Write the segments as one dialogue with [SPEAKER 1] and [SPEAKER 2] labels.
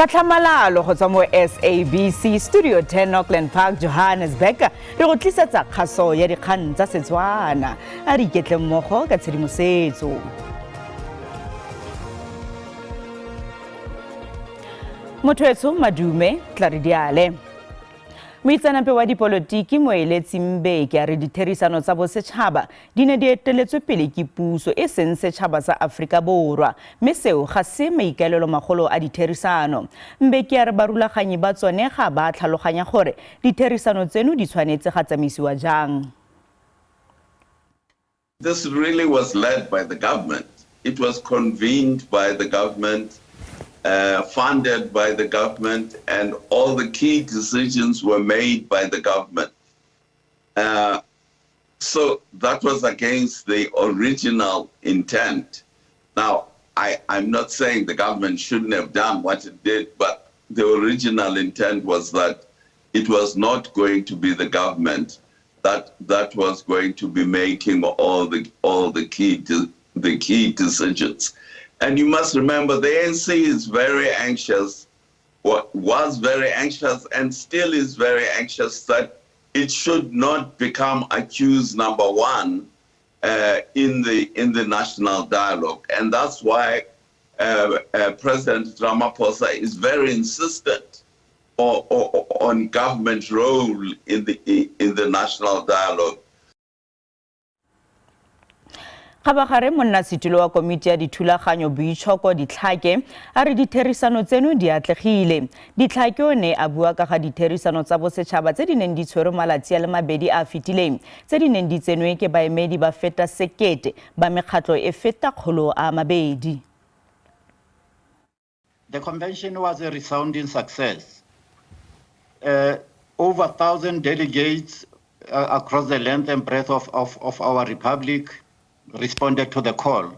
[SPEAKER 1] Ka tlhamalalo go tswa mo SABC Studio 10 Auckland Park, Johannesburg, re go tlisetsa kgaso ya dikgang tsa Setswana. A re iketle mmogo ka tshedimosetso. Motho etsho madume tla re diale. Moitseanape wa dipolotiki Moeletsi Mbeki a re ditherisano tsa bosetšhaba di ne di eteletswe pele ke puso e seng setšhaba sa Aforika Borwa, mme seo ga se maikaelelo magolo a ditherisano. Mbeki a re barulaganyi ba tsone ga ba tlhaloganya gore ditherisano tseno di tshwanetse ga tsamaisiwa jang.
[SPEAKER 2] This really was led by the government. It was convened by the government, funded by the government, and all the key decisions were made by the government. So that was against the original intent. Now, I'm not saying the government shouldn't have done what it did, but the original intent was that it was not going to be the government that was going to be making all the key decisions. And you must remember, the ANC is very anxious, was very anxious, and still is very anxious that it should not become accused number one in the national dialogue. And that's why President Ramaphosa is very insistent on government role in the national dialogue.
[SPEAKER 1] Kgabagare monnasetulo wa komiti ya dithulaganyo Boitshoko Ditlhake a re ditherisano tseno di atlegile. Ditlhake o ne a bua ka ga ditherisano tsa bosetšhaba tse di neng di tshwerwe malatsi a le mabedi a a fetileng, tse di neng di tsenwe ke baemedi ba feta 1000 ba mekgatlo e feta 200.
[SPEAKER 3] The convention was a resounding success. Over 1,000 delegates across the length and breadth of our republic responded to the call.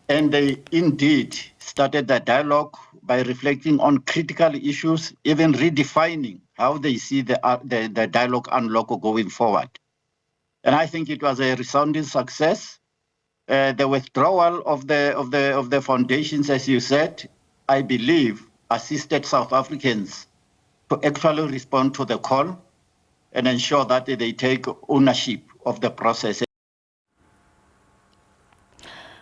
[SPEAKER 3] And they indeed started the dialogue by reflecting on critical issues, even redefining how they see the dialogue unlock going forward. And I think it was a resounding success. The withdrawal of the foundations, as you said, I believe assisted South Africans to actually respond to the call and ensure that they take ownership of the process.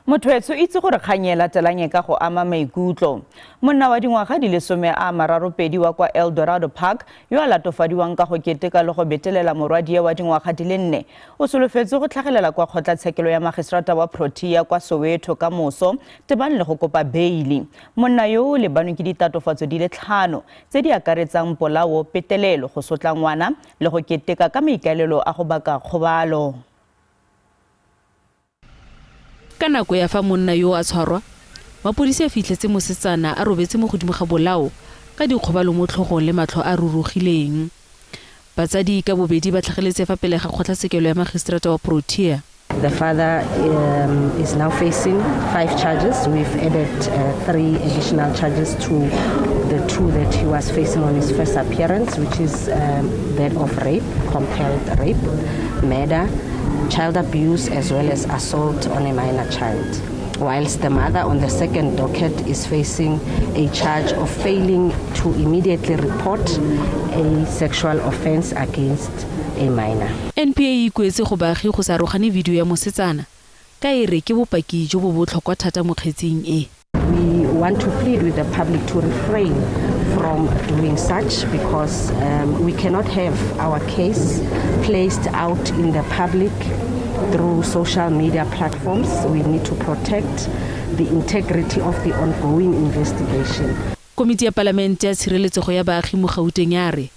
[SPEAKER 1] Motho etsho itse gore kgang e latelang e ka go ama maikutlo. Monna wa dingwaga di le 32 wa kwa Eldorado Park yo a latofadiwang ka go keteka le go betelela morwadie wa dingwaga di le 4 o solofetse go tlhagelela kwa kgotlatshekelo ya magistrata wa Protea kwa Soweto ka moso tebang le go kopa beili. Monna yo o lebanwe ke ditatofatso di le 5 tse di akaretsang polao, petelelo, go sotla ngwana le go keteka ka maikaelelo a go baka kgobalo.
[SPEAKER 4] Ka nako ya fa monna yo a tshwarwa, mapodisi a fitlhetse mosetsana a robetse mo godimo ga bolao ka dikgobalo mo tlhogong le matlho a rurugileng. Batsadi ka bobedi ba tlhageletse fa pele ga kgotlatshekelo ya magistrata wa Protea.
[SPEAKER 5] The father is now facing 5 charges. We've added 3 additional charges to the 2 that he was facing on his first appearance, which is that of rape, compelled rape, murder, child abuse, as well as assault on a minor child. Whilst the mother on the second docket is facing a charge of failing to immediately report a sexual offense against a minor.
[SPEAKER 4] NPA e ikuetse go baagi go sa arogane video ya mosetsana ka e re ke bopaki jo bo botlhokwa thata mo kgetsing e.
[SPEAKER 5] We want to plead with the public to refrain from doing such because we cannot have our case placed out in the public through social media platforms. We need to protect the integrity of the ongoing investigation.
[SPEAKER 4] Komiti ya Palamente ya Tshireletsego ya Baagi mo Gauteng ya re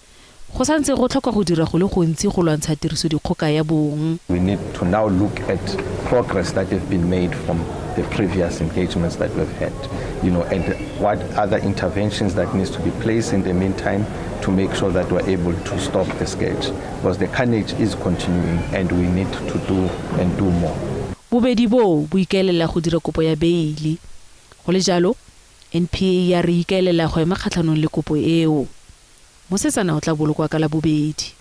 [SPEAKER 4] go santse go tlhoka go dira go le gontsi go lwantsha tirisodikgoka ya bong.
[SPEAKER 6] We need to now look at progress that have been made from the previous engagements that we've had, and what other interventions that needs to be placed in the meantime to make sure that we're able to stop the scourge, because the carnage is continuing and we need to do and do more.
[SPEAKER 4] Bobedi bo bo ikaelela go dira kopo ya beili. Go le jalo, NPA ya re ikaelela go ema kgatlhanong le kopo eo. Mosetsana o tla bolokwa ka Labobedi.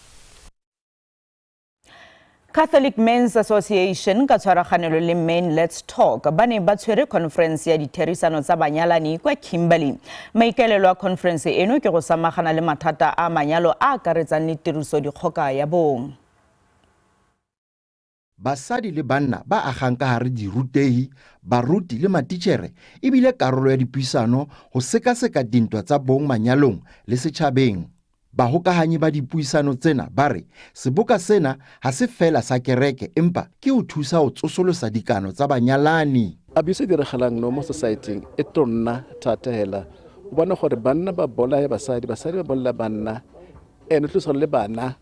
[SPEAKER 1] Catholic Men's Association ka tshwaraganelo le Men Let's Talk ba ne ba tshwere conference ya ditherisano tsa banyalani kwa Kimberley. Maikaelelo a conference eno ke go samagana le mathata a manyalo a akaretsang le tiriso dikgoka ya bong.
[SPEAKER 7] Basadi le banna ba agang ka hare dirutehi, baruti le matitjhere e bile karolo ya dipuisano ho sekaseka dintwa tsa bong manyalong le setjhabeng. Bahokahanyi ba dipuisano tsena ba re seboka sena ha se feela sa kereke empa ke ho thusa ho tsosolosa dikano tsa banyalani.
[SPEAKER 8] Abuse e diragalang no mo society e tonna thata hela. O bona gore banna ba bolaya basadi, basadi ba bolaya banna, and o tlose gore le bana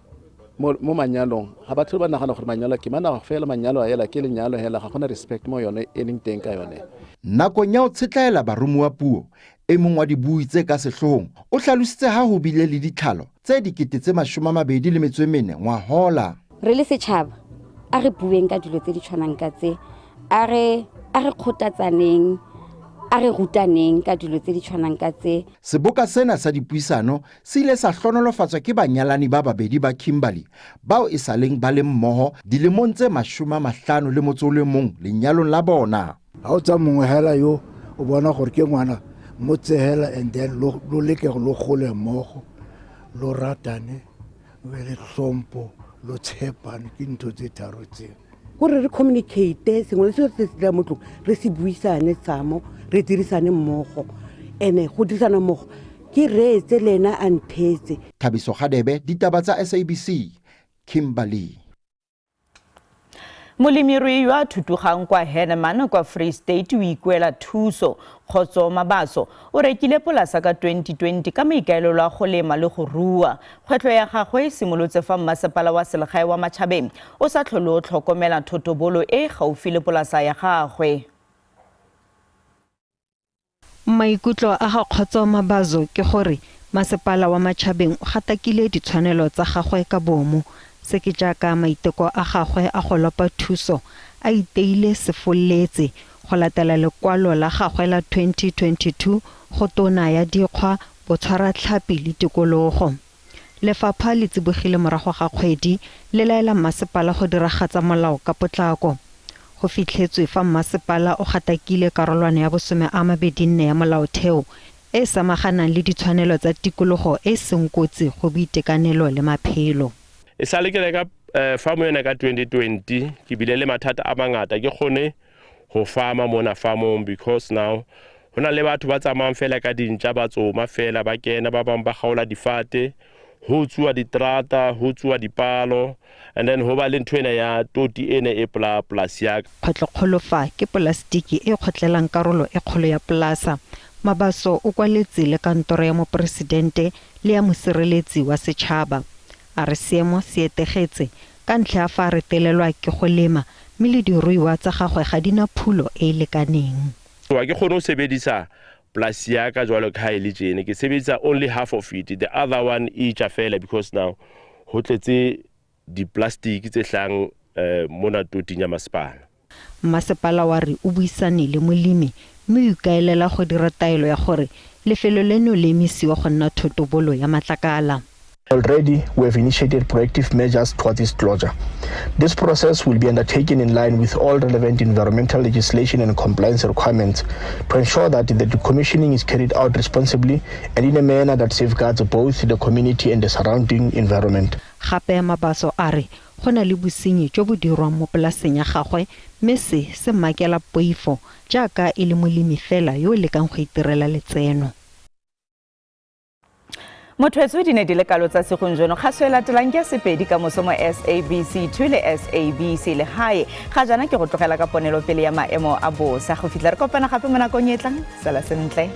[SPEAKER 8] mo manyalong ga ba tlhole ba nagana gore manyalo ke mana fela, manyalo a hela ke lenyalo hela, ga gona respect mo yone e leng teng ka yone.
[SPEAKER 7] Nakong ya ho tshetlaela baromuwa puo, e mong wa dibui tse ka sehloohong o hlalositse ha ho bile le ditlhalo tse 24 ngwahola.
[SPEAKER 9] Re le setšhaba a re bueng ka dilo tse di tshwanang ka tse, a re kgothatsaneng, a re rutaneng ka dilo tse di tshwanang ka tse.
[SPEAKER 7] Seboka sena sa dipuisano se ile sa hlohonolofatswa ke banyalani ba babedi ba Kimberley bao e sa leng ba le mmoho dilemong tse 51 lenyalong la bona.
[SPEAKER 10] Ha o tsa mongwe hela yo o bona gore ke ngwana mo tsehela, and then lo leke lo gole mmogo, lo ratane, be le hlompho, lo tshepane, ke ntho tse tharo tseo.
[SPEAKER 11] Gore re communicate sengwe le sengwe se se dira mo tlong, re se buisane tsamo, re dirisane mmogo, ene go dirisana mmogo ke reetse le ena a nthetse.
[SPEAKER 7] Thabiso Gadebe, ditaba tsa SABC, Kimberley.
[SPEAKER 1] Molemirui yo a thutugang kwa Henneman kwa Free State o ikuela thuso. Kgotso Mabaso o rekile polasa ka 2020 ka maikaelelo a go lema le go rua. Kgwetlho ya gagwe e simolotse fa mmasepala wa selegae wa Matjhabeng o sa tlhole o tlhokomela thotobolo e e gaufi le polasa ya gagwe.
[SPEAKER 12] Maikutlo a ga Kgotso Mabaso ke gore masepala wa Matjhabeng o gatakile ditshwanelo tsa gagwe ka bomo. Se ke jaaka maiteko a gagwe a go lopa thuso a iteile sefolletse go latela lekwalo la gagwe la 2022 go tona ya dikgwa, botshwaratlhapi le tikologo. Lefapha le tsibogile morago ga kgwedi le laela mmasepala go diragatsa molao ka potlako. Go fitlhetswe fa mmasepala o gatakile karolwana ya 24 ya molaotheo e samaganang le ditshwanelo tsa tikologo e seng kotsi go boitekanelo le maphelo.
[SPEAKER 13] E sale ke reka farm yona ka 2020, ke bile le mathata a mangata, ke kgone ho farma mona farmong because now ho na le batho ba tsamayang fela ka dintja, ba tsoma fela, ba kena, ba bang ba kgaola difate, ho tsuwa diterata, ho tsuwa dipalo, and then ho ba le ntho ena ya toti ena e polasi ya ka.
[SPEAKER 12] Kgwetlhokgolo fa ke polastiki e kgotlelang karolo e kgolo ya polasa. Mabaso o kwaletse le kantoro ya moporesidente le ya mosireletsi wa setšhaba. A re seemo se etegetse ka ntlha ya fa a retelelwa ke go lema mme le diruiwa tsa gagwe ga di na phulo e e lekaneng.
[SPEAKER 13] Wa ke kgone ho sebedisa polasi ya ka jwalo ka ha e le tjena, ke sebedisa only half of it, the other one e tja fela because now ho tletse di-plastic tse hlang mona toting ya masepala.
[SPEAKER 12] Mmasepala wa re o buisane le molemi mme o ikaelela go dira taelo ya gore lefelo leno le emisiwe go nna thotobolo ya matlakala.
[SPEAKER 14] Already, we have initiated proactive measures towards its closure. This process will be undertaken in line with all relevant environmental legislation and compliance requirements to ensure that the decommissioning is carried out responsibly and in a manner that safeguards both the community and the surrounding environment.
[SPEAKER 12] Gape Mabaso a re go na le bosenyi jo bo dirwang mo polaseng ya gagwe mme se se mmakela poifo jaaka e le molemi fela yo o lekang go itirela letseno.
[SPEAKER 1] Motho di ne di le kalo tsa segompieno, kgaso e latelang ke ya Sepedi ka moso mo SABC 2 le SABC Lehae. Ga jaana ke go tlogela ka ponelopele ya maemo a bosa go fitlha re kopana gape mo nakong e tlang. Sala sentle.